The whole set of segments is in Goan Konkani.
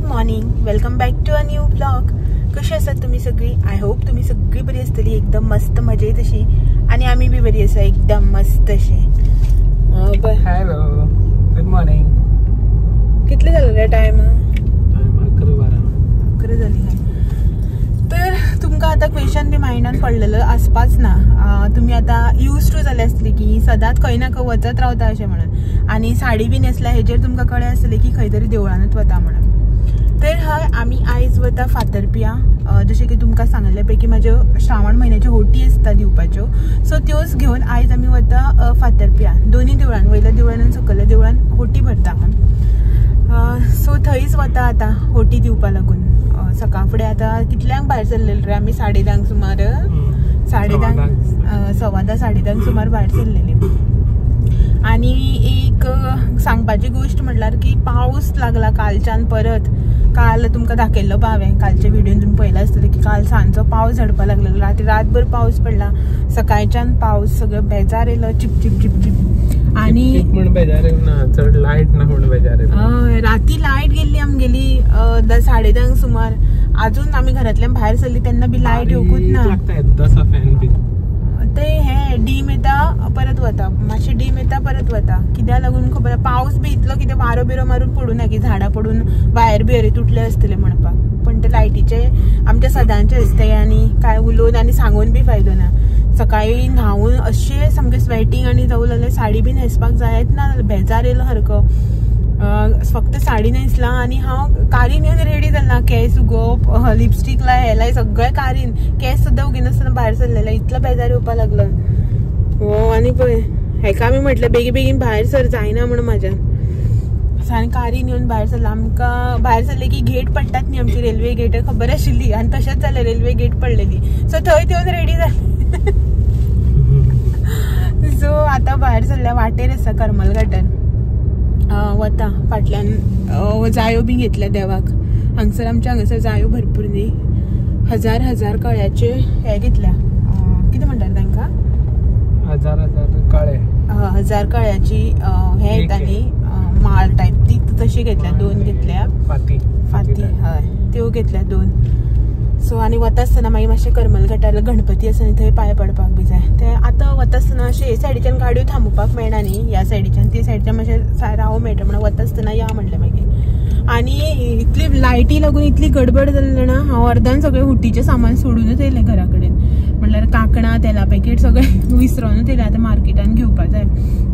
Good morning, welcome back to a new vlog. कशी आसात तुम्ही सगळी? I hope तुम्ही सगळी बरी आसतली, एकदम मस्त मजेत अशी, आणि आम्ही बी बरी आसा एकदम मस्त अशी. Hello, good morning. कितले झालं रे टाइम? 11:12 11 झाली. तर तुमकां आतां क्वेश्चन बी मायंडान पडलेलो आसपाच ना, तुमी आतां यूज टू जाले आसतली की सदांच खंय ना खंय वचत रावता अशें म्हणून, आनी साडी बी न्हेसल्या हेजेर तुमकां कळ्ळें आसतलें की खंय तरी देवळानूच वता म्हणून. तर हय, आमी आयज वता फातरपिया. जशें की तुमकां सांगलें पळय की म्हाज्यो श्रावण म्हयन्याच्यो होटी आसता दिवपाच्यो, सो त्योच घेवन आयज आमी वता फातरपिया. दोनी देवळान, वयल्या देवळान आनी सकयल्या देवळान होटी भरता. सो थंयच वता आतां होटी दिवपा लागून. सकाळ फुडें आतां कितल्यांक भायर सरलेले रे आमी? 10:30 सुमार, 10:30 10:15 10:30 सुमार भायर सरलेली. आनी एक सांगपाची गोश्ट म्हटल्यार की पावस लागला कालच्यान परत. काल तुमकां दाखयल्लो पळय हांवें, कालच्या व्हिडियोन तुमी पळयलां आसतलें की काल सांजचो पावस झडपाक लागलेलो, राती रातभर पावस पडला, सकाळच्यान पावस सगळो बेजार येयलो, चिप चिप चिप चिप. आनी बेजार ना, चड लायट ना म्हणून बेजार. राती लायट गेल्ली आमगेली 10:30 सुमार. अजून आमी घरांतल्यान भायर सरली तेन्ना बी लायट येवकूच ना. ते हे डीम येता परत वता, मातशें डीम येता परत वता, कित्याक लागून खबर. पावस बी इतलो कितें वारो बिरो मारून पडूं ना की झाडां पडून वायर बियर तुटले आसतले म्हणपाक. पण ते लायटीचे आमच्या सदांचे आसते आनी काय उलोवन आनी सांगून बी फायदो ना. सकाळी न्हांवून अशें सामकें स्वेटींग आनी जावं लागलें, साडी बी न्हेसपाक जायत ना, बेजार येयलो सारको. फक्त साडी न्हेसला आनी हांव कारीन येवन रेडी जाला, केस उगोवप, लिपस्टीक लाय, हें लाय, सगळें कारीन, केस सुद्दां उगिनासतना भायर सरलेलें, इतलो बेजार येवपाक लागलो. हो, आनी पळय हेका आमी म्हटलें बेगीन बेगीन भायर सर, जायना म्हणून म्हाज्यान. आनी कारीन येवन भायर सरला. आमकां भायर सरलें की गेट पडटात न्ही आमची, रेल्वे गेट खबर आशिल्ली, आनी तशेंच जालें, रेल्वे गेट पडलेली. सो थंय येवन रेडी जालें. सो आतां भायर सरल्या, वाटेर आसा करमल घाटान वता. फाटल्यान जायो बी घेतल्या देवाक. हांगसर आमच्या हांगासर जायो भरपूर न्ही, हजार हजार कळ्याचे हे घेतल्या, कितें म्हणटात तांकां, हजार हजार कळे, हजार कळ्याची हे येता न्ही माळ टायप, ती तशी घेतल्या, दोन घेतल्या, फाती फाती हय त्यो घेतल्या दोन. सो आनी वता आसतना मागीर मातशें करमल घाटार गणपती आसा न्ही, थंय पांय पडपाक बी जाय. ते आतां वता आसतना अशें हे सायडीच्यान गाडयो थांबोवपाक मेळना न्ही, ह्या सायडीच्यान ते सायडीच्यान मातशें रावूं मेळटा म्हणून वता आसतना या म्हणलें मागीर. आनी इतली लायटी लागून इतली गडबड जाली जाणा, हांव अर्दान सगळें हुटीचें सामान सोडूनच येयलें घरा कडेन. म्हणल्यार कांकणां, तेला पॅकेट सगळें विसरोनूच येयलें. आतां मार्केटान घेवपा जाय.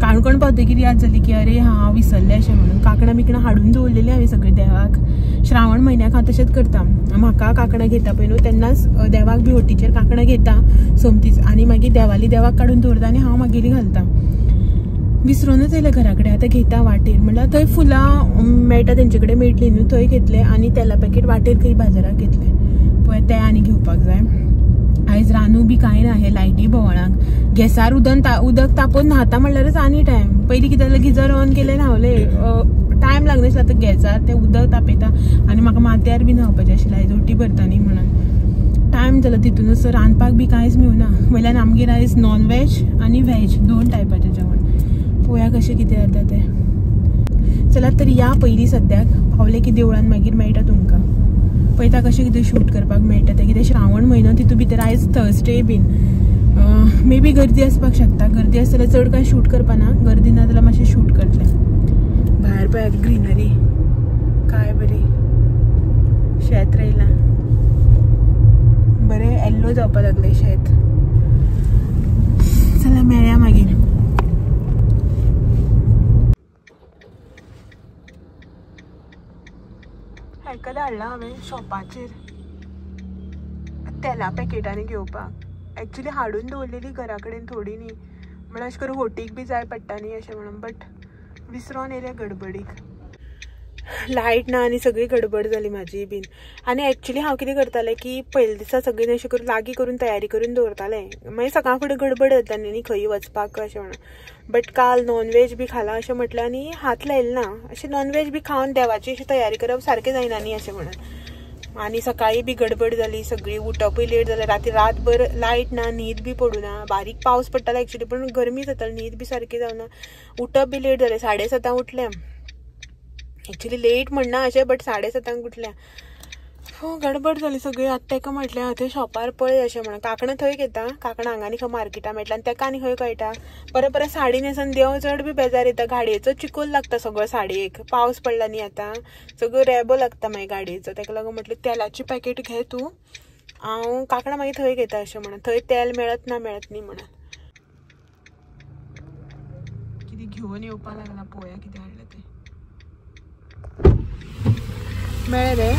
काणकोण पावतकीर याद जाली की अरे हांव विसरलें अशें म्हणून. कांकणां बिकणां हाडून दवरलेलीं हांवें सगळीं देवाक. श्रावण म्हयन्याक हांव तशेंच करता, म्हाका कांकणां घेता पळय न्हू तेन्नाच देवाक बी होटीचेर कांकणां घेता सोमतीच, आनी मागीर देवाली देवाक काडून दवरता आनी हांव मागेली घालता. विसरोनूच येयलें घरा कडेन. आतां घेता वाटेर, म्हणल्यार थंय फुलां मेळटा तेंचे कडेन मेळटली न्हू, थंय घेतलें. आनी तेला पॅकेट वाटेर खंय बाजाराक घेतलें, पळय तें आनी घेवपाक जाय. आयज रानू बी कांय ना, हे लायटी भोंवळाक गॅसार उदक तापोवन न्हाता म्हणल्यारच आनी टायम. पयलीं कितें जालें, गिजर ऑन केलें न्हांवलें, टायम लागनासलो. आतां गॅसार तें उदक तापयता आनी म्हाका माथ्यार बी न्हांवपाचें आशिल्लें आयज, ओटी भरता न्ही म्हणून टायम जालो. तितूनच रांदपाक बी कांयच मेळना. वयल्यान आमगेर आयज नॉन व्हेज आनी व्हेज दोन टायपाचें जेवण. पळोवया कशें कितें जाता तें. चला तर या पयलीं सद्याक पावलें की देवळान मागीर मेळटा तुमकां. पळयता कशें कितें शूट करपाक मेळटा तें. कितें श्रावण म्हयनो तितून भितर आयज थर्सडे बीन मे बी गर्दी आसपाक शकता. गर्दी आसत जाल्यार चड कांय शूट करपाना, गर्दी ना जाल्यार मातशें शूट करतलें. भायर पळयात ग्रिनरी काय बरी, शेत रोयलां बरें, येल्लो जावपाक लागलें शेत. चला मेळया मागीर. हेका धाडला हांवें शॉपाचेर तेला पॅकेटांनी घेवपाक. एक्चुली हाडून दवरलेली घरा कडेन थोडी न्ही, म्हणल्यार अशें करून होटीक बी जाय पडटा न्ही अशें म्हणून, बट विसरोन येयलें गडबडीक. लायट ना आनी सगळी गडबड जाली म्हाजी बीन. आनी एक्चुली हांव कितें करतालें की पयले दिसा सगळीं अशें करून लागीं करून तयारी करून दवरतालें, मागीर सकाळ फुडें गडबड जाता न्ही खंय वचपाक अशें म्हणून. बट काल नॉन व्हेज बी खालां अशें म्हटलें आनी हात लायलो ना. अशें नॉन व्हेज बी खावन देवाची अशी तयारी करप सारकें जायना न्ही अशें म्हणून. आनी सकाळी बी गडबड जाली सगळी, उठपूय लेट जालें, राती रातभर लायट ना, न्हीद बी पडूना, बारीक पावस पडटालो एक्चुली पण गरमी जाताली, न्हीद बी सारकी जावना, उठप बी लेट जालें, 7:30 उठलें. एक्चुली लेट म्हणना अशें बट 7:30 उठल्या. हो गडबड जाली सगळी. आतां तेका म्हटलें थंय शॉपार पळय अशें म्हणून. कांकणां थंय घेता, कांकणां हांगा आनी खंय मार्केटान मेळटा आनी तेका आनी खंय कळटा. परत परत साडी न्हेसून देंव चड बी बेजार येता. गाडयेचो चिकोल लागता सगळो साडयेक, पावस पडला न्ही आतां सगळो रेबो लागता मागीर गाडयेचो. तेका लागून म्हटलें तेलाची पॅकेट घे तूं, हांव कांकणां मागीर थंय घेता अशें म्हणून. थंय तेल मेळत ना मेळत न्ही म्हणून. कितें घेवन येवपा लागला पळोवया कितें हाडलें तें. मेळ्ळें रे?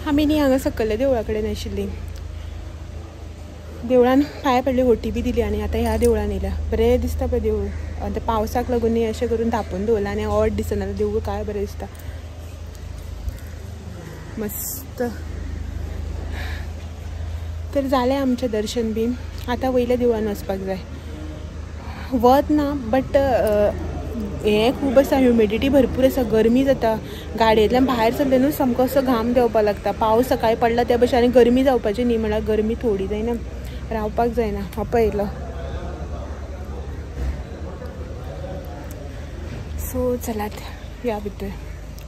आमी न्ही हांगा सकयल्या देवळा कडेन आशिल्ली. देवळान पांय पडली, होटी बी दिली आनी आतां ह्या देवळान येयल्या. बरें दिसता पळय देवूळ. आतां पावसाक लागून न्ही अशें करून धांपून दवरलां आनी ऑड दिसना देवूळ काय बरें दिसता मस्त. तर जालें आमचें दर्शन बी. आतां वयल्या देवळान वचपाक जाय. वत ना बट हें खूब आसा, ह्युमिडिटी भरपूर आसा, गरमी जाता. गाडयेंतल्यान भायर सरलें न्हू सामको असो घाम देंवपाक लागता. पावस सकाळी पडला त्या भशेन आनी गरमी जावपाची न्ही, म्हळ्यार गरमी थोडी जायना, रावपाक जायना. हो पळयलो. सो चलात या भितर.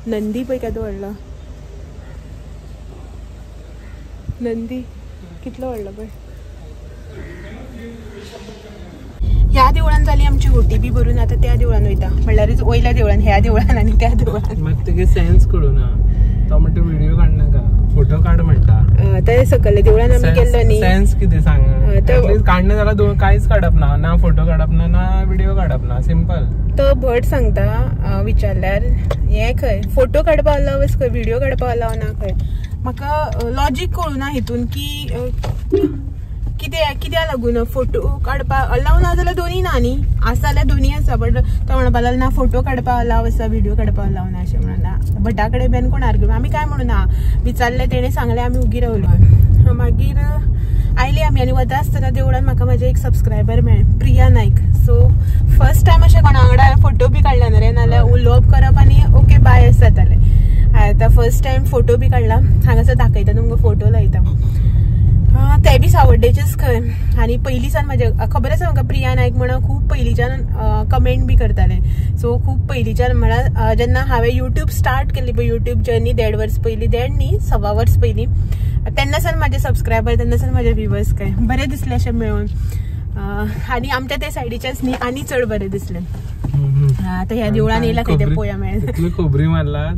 नंदी पळय केदो व्हडलो, नंदी कितलो व्हडलो पळय. ह्या देवळान जाली आमची होटी बी भरून. आतां त्या देवळान वयता, म्हणल्यार वयल्या देवळान, ह्या देवळान आनी त्या देवळान. मात तेगे सेन्स कळूना. तो म्हणटा व्हिडिओ काडनाका, फोटो काड म्हणटा. ते सकयल्या देवळान आमी गेल्लो न्ही, सेन्स कितें सांग. काडना जाल्यार दोन कांयच काडप ना, ना फोटो काडप ना, ना व्हिडिओ काडप ना, सिंपल. तो भट सांगता विचारल्यार हें खंय फोटो काडपा अलाव आसा खंय, व्हिडिओ काडपा अलाव ना खंय. म्हाका लॉजीक कळूना हितून की कित्याक लागून फोटो काडपाक अलाव ना जाल्यार दोन्ही ना न्ही, आसा जाल्यार दोन्ही आसा. बट तो म्हणपाक लागलो ना फोटो काडपाक अलाव आसा, व्हिडिओ काडपाक अलाव ना अशें म्हणून ना. भटा कडेन बेन कोण आर्ग्यू आमी काय म्हणून ना, विचारलें तेणें सांगलें आमी उगी रावलो. मागीर आयली आमी आनी वता आसतना देवळान म्हाका म्हाजे एक सबस्क्रायबर मेळ्ळें, Priya Naik. So first time अशें कोणा वांगडा हांवें फोटो बी काडला न्हू रे, नाल्यार उलोवप करप आनी ओके बाय अशें जातालें. आतां फर्स्ट टायम फोटो बी काडला. हांगासर दाखयता तुमकां, फोटो लायता. ते बी सावड्डेचेच खंय. आनी पयलींच्यान म्हाजे खबर आसा म्हाका प्रिया नायक म्हणून खूब पयलींच्यान कमेंट बी करताले. सो खूब पयलींच्यान म्हळ्यार जेन्ना हांवें युट्यूब स्टार्ट केली पळय, युट्यूब जर्नी 1.5 वर्स पयलीं, 1.5 न्ही 1.25 वर्स पयलीं, तेन्नासान म्हाजे सबस्क्रायबर, तेन्नासान म्हाजे व्ह्युवर्स काय बरें दिसलें अशें मेळून. आनी आमच्या ते सायडीच्याच न्ही आनी चड बरें दिसलें. आतां ह्या देवळान येयला खंय तें पळोवया मेळ्ळें. खबरी मारला.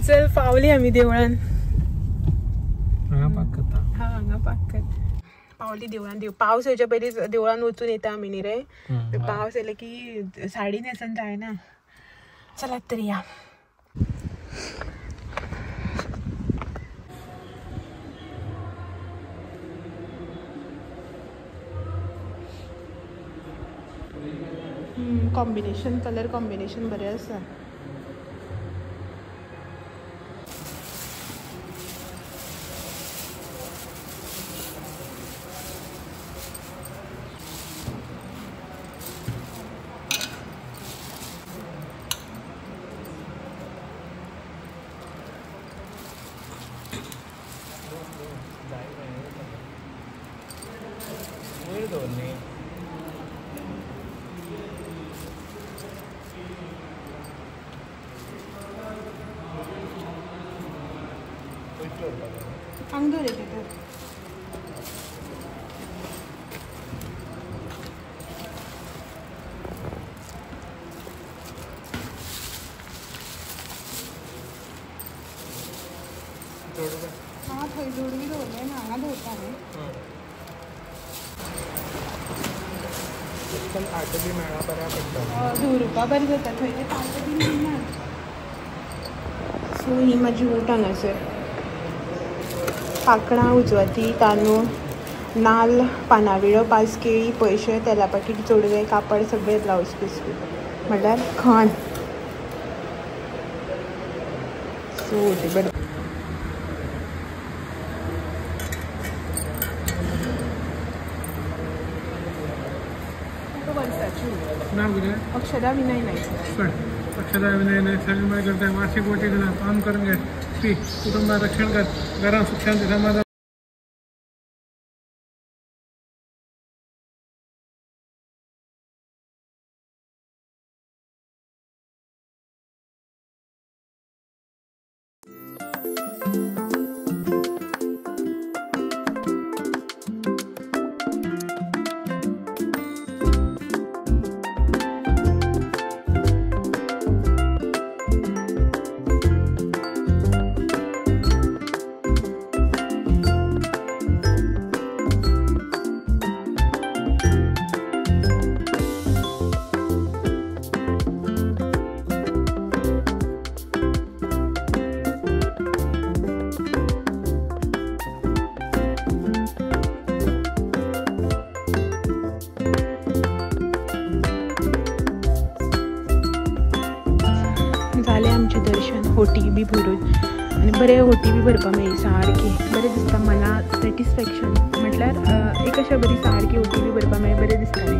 चल पावली आमी देवळान. हांगा पार्क करता. हा हांगा पार्क कर. पावली देवळान. देव पावस येवच्या पयलीं देवळान वचून येता आमी न्ही रे. पावस येयले की साडी न्हेसून जायना. चलात तर या. कॉम्बिनेशन, कलर कॉम्बिनेशन बरें आसा. हांगा दवरता तर. हां थंय जोडवी दवरलें ना, हांगा दवरता न्ही. ताट बी मेळ्ळा बऱ्या पडटा, दवरुपा बरें जाता. थंय ते ताट बी मेळना. सो ही म्हाजी वट हांगासर कांकणां, उजवाती, तांदूळ, नाल्ल, पानाविळो, पांच केळी, पयशे, तेला पाकीट, जोडवे, कापड, सगळे ब्लावज पीस बी म्हणल्यार खण. सो वटी बरें. अक्षदा विनय नाईक. अक्षदा विनय नाईक सगळे करता वार्षिक वटी काम करून घे. श्री कुटुंबा रक्षण कर, घरात सुख शांती समाधान. जालें आमचें दर्शन, होटी बी भरून आनी बरें होटी बी भरपाक मेळ्ळी सारकी बरें दिसता मना सॅटिस्फॅक्शन म्हटल्यार एक अशें बरी सारकी होटी बी भरपाक मेळ्ळी बरें दिसतालें.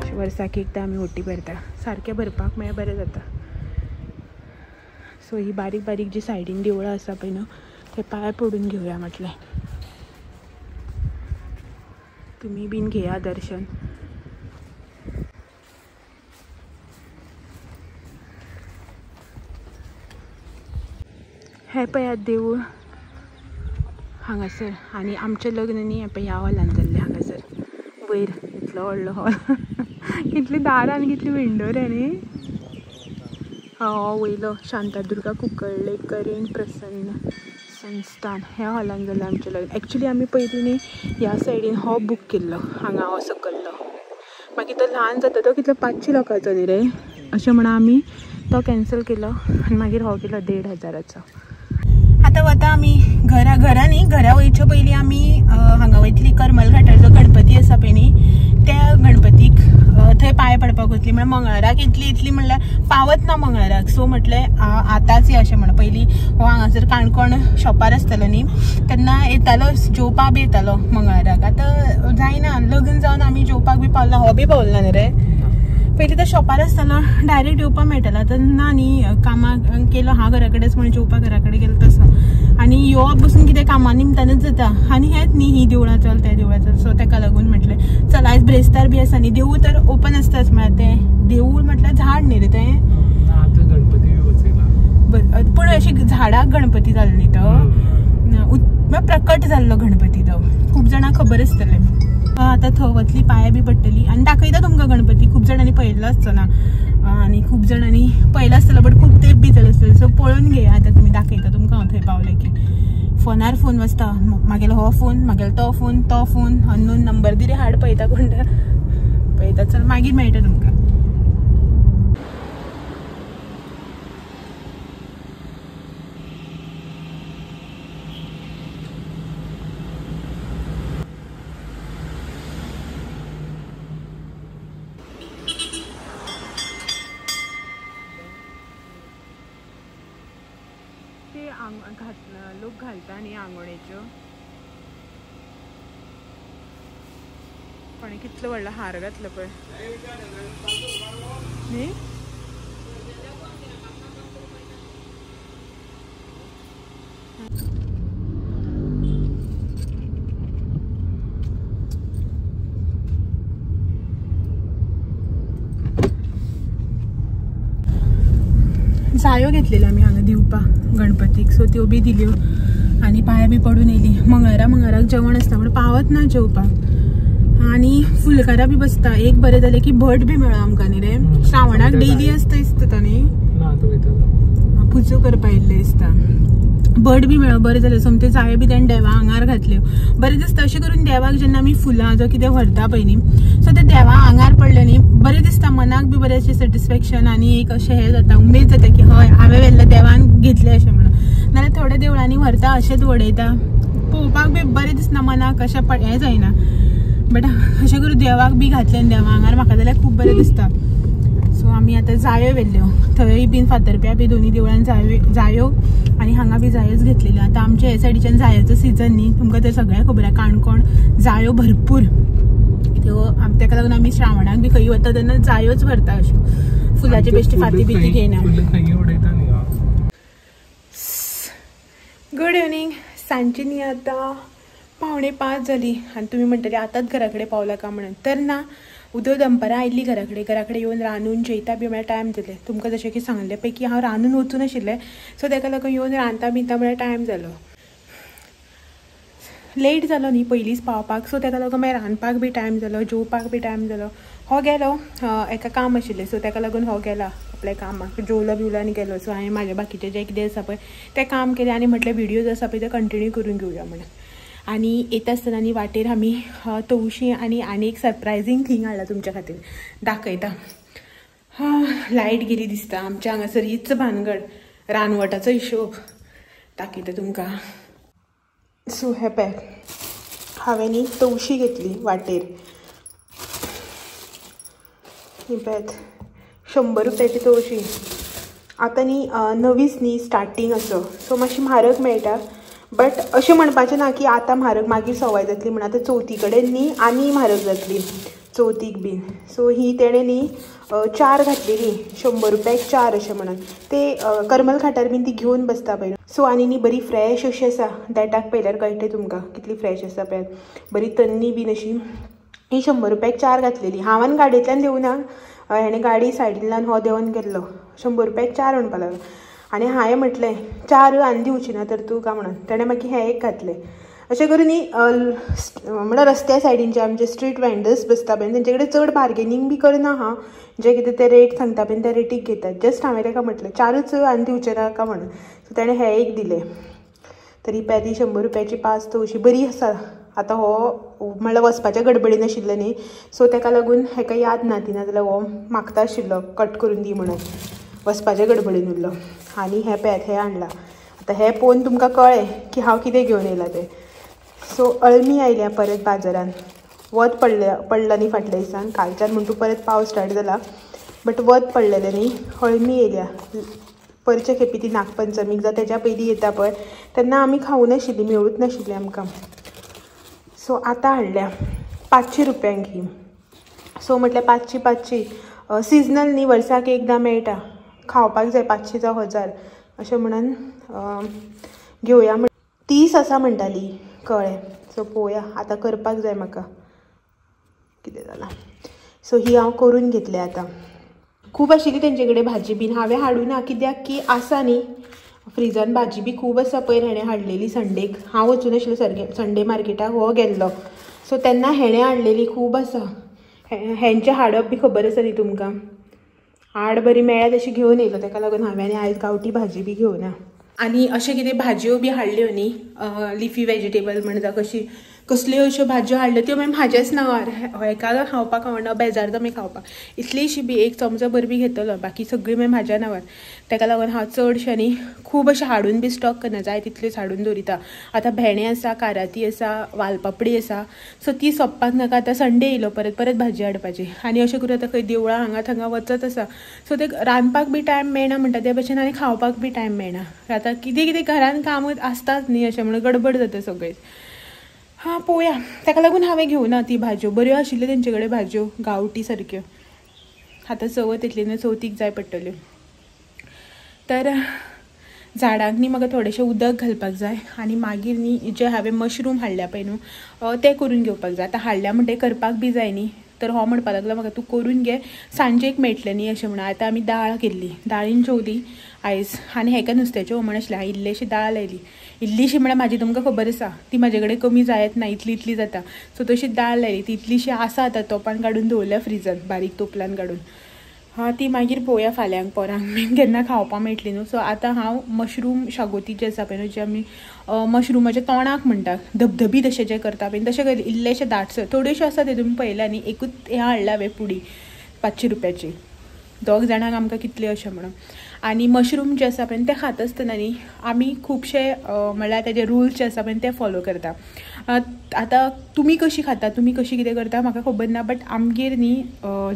अशें वर्साक एकदां आमी होटी भरता, सारकें भरपाक मेळ्ळें बरें जाता. सो ही बारीक बारीक जी सायडीन देवळां आसा पळय न्हू थंय पांय पडून घेवया म्हटलें. तुमी बीन घेया दर्शन. हें पळयात देवूळ हांगासर. आनी आमचें लग्न न्ही हें पळय ह्या हॉलान जाल्लें हांगासर वयर इतलो व्हडलो हॉल. कितली दारां आनी कितली विंडो रे न्ही. हो वयलो शांतादुर्गा कुंकळ्ळेकरीण प्रसन्न संस्थान ह्या हॉलान जालें आमचें लग्न. एक्चुली आमी पयलीं न्ही ह्या सायडीन हो बूक केल्लो हांगा हो सकल्लो. मागीर तो ल्हान जाता तो कितलो 500 लोकांचो न्ही रे अशें म्हणून आमी तो कॅन्सल केलो आनी मागीर हो केलो 1500. आतां वता आमी घरा. घरा न्ही, घरा वयचे पयलीं आमी हांगा वयतली करमल घाटार जो गणपती आसा पळय न्ही त्या गणपतीक थंय पांय पडपाक वतली. म्हळ्यार मंगळाराक इतली इतली म्हणल्यार पावत ना मंगळाराक. सो म्हटलें आतांच या अशें म्हण. पयलीं हो हांगासर काणकोण शॉपार आसतालो न्ही तेन्ना येतालो जेवपाक बी येतालो मंगळाराक. आतां जायना, लग्न जावन आमी जेवपाक बी पावला, हो बी पावलो ना न्ही रे. पयलीं तर शॉपार आसतालो डायरेक्ट येवपाक मेळटालो, आतां ना न्ही कामाक केलो हा घरा कडेच म्हणून जेवपाक घरा कडेन गेलो तसो. आनी येवप बसून कितें कामा निमतानच जाता. आनी हेंच न्ही ही देवळां चल त्या देवळां चल. सो तेका लागून म्हटलें चल आयज ब्रेस्तार बी आसा न्ही, देवूळ तर ओपन आसताच. म्हळ्यार तें देवूळ म्हटल्यार झाड न्ही रे तें, पूण अशी झाडाक गणपती जालो न्ही तो, प्रकट जाल्लो गणपती तो, खूब जाणांक खबर आसतलें. आतां थंय वतली पांया बी पडटली आनी दाखयता तुमकां गणपती. खूब जाणांनी पळयल्लो आसचो ना आनी खूब जाणांनी पळयलो आसतलो बट खूब तेंप बी जालो आसतलो. सो पळोवन घेया आतां तुमी, दाखयता तुमकां हांव थंय पावलें की. फोनार फोन वाजता, मागेलो हो फोन, मागेलो तो फोन, तो फोन, अननोन नंबर दिरे हाड पळयता कोण पळयता. चल मागीर मेळटा तुमकां. लोक घालता न्ही आंगोळेच्यो. कोणें कितलो व्हडलो हार घातलो पळय न्ही. जायो घेतलेल्यो आमी हांगा दिवपाक गणपतीक, सो त्यो बी दिल्यो. आनी पांय बी पडून येयली. मंगळारा मंगळाराक जेवण आसता पूण पावत ना जेवपाक. आनी फुलकारां बी बसता. एक बरें जालें की भट बी मेळ्ळो आमकां न्ही रे. श्रावणाक डेली आसता दिसता न्ही, पुजो करपा येयल्ले दिसता. भट बी मेळ्ळो बरें जालें. सोमतें जायो बी तेणें देवा आंगार घातल्यो. बरें दिसता अशें करून देवाक जेन्ना आमी फुलां जावं कितें व्हरता पळय न्ही, सो ते देवा आंगार पडलें न्ही बरें दिसता, मनाक बी बरें अशें सॅटिस्फॅक्शन आनी एक अशें हें जाता, उमेद जाता की हय हांवें व्हेल्लें देवान घेतलें अशें म्हणून. नाल्यार थोड्या देवळांनी व्हरता अशेंच वडयता, पळोवपाक बी बरें दिसना, मनाक अशें हें जायना. बट अशें करून देवाक बी घातलें न्ही देवा आंगार म्हाका जाल्यार खूब बरें दिसता. सो आमी आतां जायो व्हेल्ल्यो थंय बीन फातर्प्या बी दोनी देवळान जायो आनी हांगा बी जायोच घेतलेल्यो. आतां आमच्या हे सायडीच्यान जायोचो सिजन न्ही, तुमकां तर सगळ्यांक खबर आसा काणकोण जायो भरपूर. त्यो तेका लागून आमी श्रावणाक बी खंय वता तेन्ना जायोच व्हरता अश्यो फुलाचे बेश्टे फाती बिती घेयना. Good evening. सांजची न्ही आतां 4:45 जाली आनी तुमी म्हणटले आतांच घरा कडेन पावला का म्हणून, तर ना. उदो दनपारां आयली घरा कडेन, घरा कडेन येवन रांदून जेयता बी म्हळ्यार टायम जालें. तुमकां जशें की सांगलें पळय की हांव रांदून वचूं नाशिल्लें, सो तेका लागून येवन रांदता बिंता म्हळ्यार टायम जालो, लेट जालो न्ही पयलींच पावपाक. सो तेका लागून मागीर रांदपाक बी टायम जालो, जेवपाक बी टायम जालो. हो गेलो एका काम आशिल्लें, सो तेका लागून हो गेला आपल्या कामाक, जेवलो बिवलो आनी गेलो. सो हांवें म्हाज्या बाकीचें जें कितें आसा पळय तें काम केलें आनी म्हटलें व्हिडियोज आसा पळय ते कंटिन्यू करून घेवया म्हणून. आनी येता आसतना न्ही वाटेर आमी तवशीं आनी आनी एक सरप्रायझींग थींग हाडला तुमच्या खातीर, दाखयता. हा लायट गेली दिसता आमच्या हांगासर, हीच भानगड रानवटाचो हिशोब दाखयता तुमकां. सो हे पळय हांवें न्ही तवशी घेतली वाटेर, ही पळयात 100 रुपयाची तवशी. आतां न्ही नवीच न्ही स्टार्टींग असो, सो मातशी म्हारग मेळटा. बट अशें म्हणपाचें ना की आतां म्हारग मागीर सवाय जातली म्हण. आतां चवथी कडेन न्ही आनी म्हारग जातली चवथीक बीन. सो ही तेणें न्ही 4 घातलेली 100 रुपयाक 4 अशें म्हणून. ते करमल घाटार बीन ती घेवन बसता पळय. सो आनी न्ही बरी फ्रेश अशी आसा, देटाक पळयल्यार कळटलें तुमकां कितली फ्रेश आसा पळयात, बरी तन्नी बीन अशी. ही 100 रुपयाक 4 घातलेली. हांवें गाडयेंतल्यान देवना, हेणें गाडी सायडींतल्यान हो देंवन गेल्लो. 100 रुपयाक 4 म्हणपाक लागलो आनी हांवें म्हटलें 4 आनी दिवची ना तर तूं का म्हणून. तेणें मागीर हें एक घातलें. अशें करून न्ही म्हणल्यार रस्त्या सायडीन जे आमचे स्ट्रीट वेंडर्स बसता पळय तेंचे कडेन चड बार्गेनींग बी करना. हांव जें कितें ते रेट सांगता पळय त्या रेटीक घेतात. जस्ट हांवें ताका म्हटलें 4च आनी दिवचें ना का म्हणून. सो तेणें हें एक दिलें. तरी पळय ती 100 रुपयाची 5 तवशी बरी आसा. आतां हो म्हणल्यार वचपाच्या गडबडीन आशिल्लें न्ही, सो ताका लागून हेका याद ना ती, नाजाल्यार हो मागता आशिल्लो कट करून दी म्हणून, वचपाच्या गडबडीन उरलो. आनी हें पळयात हें हाडलां. आतां हें पळोवन तुमकां कळ्ळें की हांव कितें घेवन येयलां तें. सो अळमी आयल्या परत बाजारान. वत पडला न्ही फाटल्या दिसान, कालच्यान म्हणटू परत पावस स्टार्ट जाला, बट वत पडलेलें न्ही, अळमी येयल्या. परचे खेपी ती नागपंचमीक जावं तेज्या पयलीं येता पळय तेन्ना आमी खावूं नाशिल्ली, मेळूच नाशिल्ली आमकां. सो आतां हाडल्या 500 रुपयांक ही. सो म्हटल्यार 500 500 सिजनल न्ही, वर्साक एकदां मेळटा, खावपाक जाय. 500 जावं 1000 अशें म्हणून घेवया. 30 आसा म्हणटाली, कळ्ळें. सो पळोवया आतां करपाक जाय म्हाका कितें जालां. सो ही हांव करून घेतलें आतां. खूब आशिल्ली तेंचे कडेन भाजी बीन, हांवें हाडूं ना कित्याक की आसा न्ही फ्रिजान भाजी बी खूब आसा. पयर हेणें हाडलेली संडेक, हांव वचूं नाशिल्लें सारकें संडे मार्केटाक, हो गेल्लो. सो तेन्ना हेणें हाडलेली खूब आसा. हेंचें हाडप बी खबर आसा न्ही तुमकां, हाड बरी मेळ्ळ्या तशी घेवन येयलो. तेका लागून हांवें आनी आयज गांवठी भाजी बी घेवना. आनी अशें कितें भाजयो बी हाडल्यो न्ही, लिफी वेजिटेबल म्हण जावं कशी कसल्यो अश्यो भाजयो हाडल्यो त्यो मागीर म्हाज्याच नांवार. हेका खावपाक आवडना, बेजारता मागीर खावपाक. इतलीशी बी एक चमचो भर बी घेतलो, बाकी सगळी मागीर म्हाज्या नांवार. तेका लागून हांव चडशें न्ही खूब अशें हाडून बी स्टॉक करना, जाय तितल्योच हाडून दवरिता. आतां भेंडे आसा, काराती आसा, वालपापडी आसा, सो ती सोंपपाक नाका. आतां संडे येयलो परत परत भाजी हाडपाची. आनी अशें करून आतां खंय देवळां हांगा थंगा वचत आसा, सो ते रांदपाक बी टायम मेळना म्हणटा ते भशेन, आनी खावपाक बी टायम मेळना. आतां कितें कितें घरान काम आसताच न्ही अशें म्हणून गडबड जाता सगळें. हां पळोवया, ताका लागून हांवें घेवना ती भाजयो. बऱ्यो आशिल्ल्यो तेंचे कडेन भाजयो गांवठी सारक्यो. आतां चवथ येतली न्हू, चवथीक जाय पडटल्यो. तर झाडांक न्ही म्हाका थोडेशें उदक घालपाक जाय आनी मागीर न्ही जे हांवें मशरूम हाडल्या पळय न्हू ते करून घेवपाक जाय. आतां हाडल्या म्हणटे करपाक बी जाय न्ही, तर हो म्हणपाक लागलो म्हाका तूं करून घे, सांजेक मेळटलें न्ही अशें म्हणून. आतां आमी दाळ केल्ली, दाळीन जेवली आयज. आनी हेका नुस्त्याचें हुमण आसलें, हांवें इल्लेशी दाळ लायली. इल्लीशी म्हळ्यार म्हाजी तुमकां खबर आसा ती म्हाजे कडेन कमी जायत ना, इतली इतली जाता. सो तशी दाळ लायली, ती इतलीशी आसा आतां तोपान काडून दवरल्या फ्रिजान, बारीक तोपलान काडून. हां ती मागीर पळोवया फाल्यांक पोरांक बीन केन्ना खावपाक मेळटली न्हू. सो आतां हांव मशरूम शागोती जे आसा पळय न्हू, जे आमी मशरुमाच्या तोंडाक म्हणटा धबधबी तशें जें करता पळय तशें केलें, इल्लेशें दाटसर थोड्योश्यो आसा ते तुमी पळयल्या न्ही. एकूच हें हाडलां हांवें पुडी 500 रुपयाची, 2 जाणांक आमकां कितले अशें म्हणून. आनी मशरूम जे आसा पळय ते खाता आसतना न्ही आमी खुबशे म्हणल्यार तेजे रुल्स जे आसा पळय ते फॉलो करता. आतां तुमी कशी खाता, तुमी कशी कितें करता म्हाका खबर ना, बट आमगेर न्ही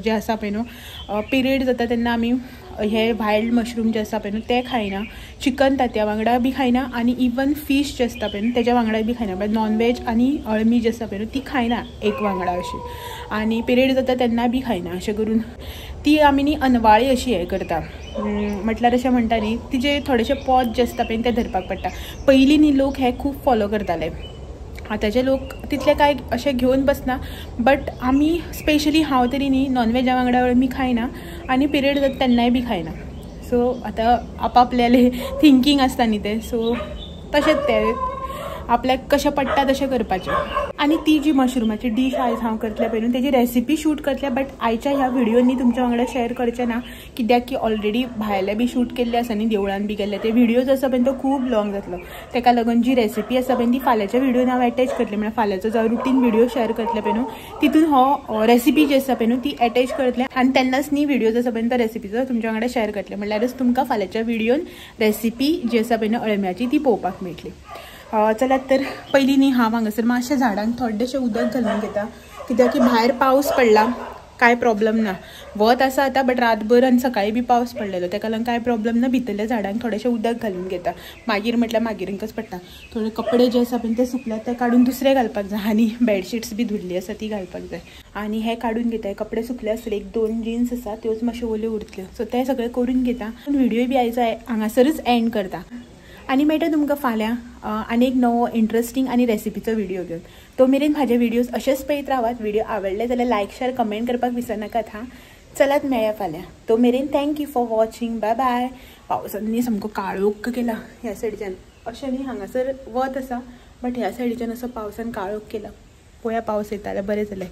जे आसा पळय न्हू पिरियड जाता तेन्ना आमी हे वायल्ड मशरूम जे आसा पळय न्हू ते खायना, चिकन तांतया वांगडा बी खायना, आनी इवन फीश जे आसता पळय न्हू तेज्या वांगडा बी खायना. बट नॉनवेज आनी अळमी जे आसा पळय न्हू ती खायना एक वांगडा अशी, आनी पिरियड जाता तेन्ना बी खायना. अशें करून ती आमी न्ही अनवाळी अशी हें करता, म्हटल्यार अशें म्हणटा न्ही तिजे थोडेशे पॉज जे आसता पळय ते धरपाक पडटा. पयलीं न्ही लोक हे खूब फॉलो करताले, आतांचे लोक तितले कांय अशें घेवन बसना. बट आमी स्पेशली हांव तरी न्ही नॉनवेजा वांगडा अळमी खायना आनी पिरियड जाता तेन्नाय बी खायना. सो आतां आपापल्याले थिंकींग आसता न्ही तें, सो तशेंच तें आपल्याक कशें पडटा तशें करपाचें. आनी ती जी मशरुमाची डीश आयज हांव करतलें पळय न्हू तेजी रेसिपी शूट करतलें, बट आयच्या ह्या व्हिडियोन न्ही तुमच्या वांगडा शेअर करचें ना, कित्याक की ऑलरेडी भायले बी शूट केल्ले आसा न्ही, देवळान बी केल्ले ते व्हिडियोज आसा पळय तो खूब लॉंग जातलो. तेका लागून जी रेसिपी आसा पळय ती फाल्यांच्या व्हिडियोन हांव एटॅच करतलें, म्हळ्यार फाल्यांचो जो रुटीन व्हिडियो शेअर करतलें पळय न्हू तितून हो रेसिपी जी आसा पळय न्हू ती एटॅच करतलें, आनी तेन्नाच न्ही व्हिडियोज आसा पळय तो रेसिपीचो तुमच्या वांगडा शेअर करतलें. म्हणल्यारच तुमकां फाल्यांच्या व्हिडियोन रेसिपी जी आसा पळय न्हू अळम्याची ती पळोवपाक मेळटली. चलात तर पयलीं न्ही हांव हांगासर मातशें झाडांक थोडेशें उदक घालून घेता, कित्याक की भायर पावस पडला कांय प्रॉब्लम ना, वत आसा आतां बट रातभर आनी सकाळी बी पावस पडलेलो तेका लागून कांय प्रॉब्लम ना. भितरल्या झाडांक थोडेशें उदक घालून घेता, मागीर म्हटल्यार मागीरकच पडटा. थोडे कपडे जे आसा पळय ते सुकल्यात ते काडून दुसरे घालपाक जाय, आनी बेडशीट्स बी धुल्ली आसा ती घालपाक जाय. आनी हे काडून घेता, कपडे सुकले आसतले, 1-2 जीन्स आसा त्योच मातश्यो ओल्यो उरतल्यो, सो ते सगळे करून घेता. व्हिडिओ बी आयज हांगासरच एंड करता, आनी मेळटा तुमकां फाल्यां आनी एक नवो इंट्रस्टींग आनी रेसिपीचो व्हिडिओ घेवन. तो मेरेन म्हाजे व्हिडियोज अशेच पळयत रावात. व्हिडिओ आवडले जाल्यार लायक शेअर कमेंट करपाक विसरनाकात हां. चलात मेळया फाल्यां, तो मेरेन thank you for watching, bye bye. पावसान न्ही सामको काळोख केला ह्या सायडीच्यान, अशें न्ही हांगासर वत आसा बट ह्या सायडीच्यान असो पावसान काळोख केला. पळोवया पावस येता जाल्यार बरें जालें.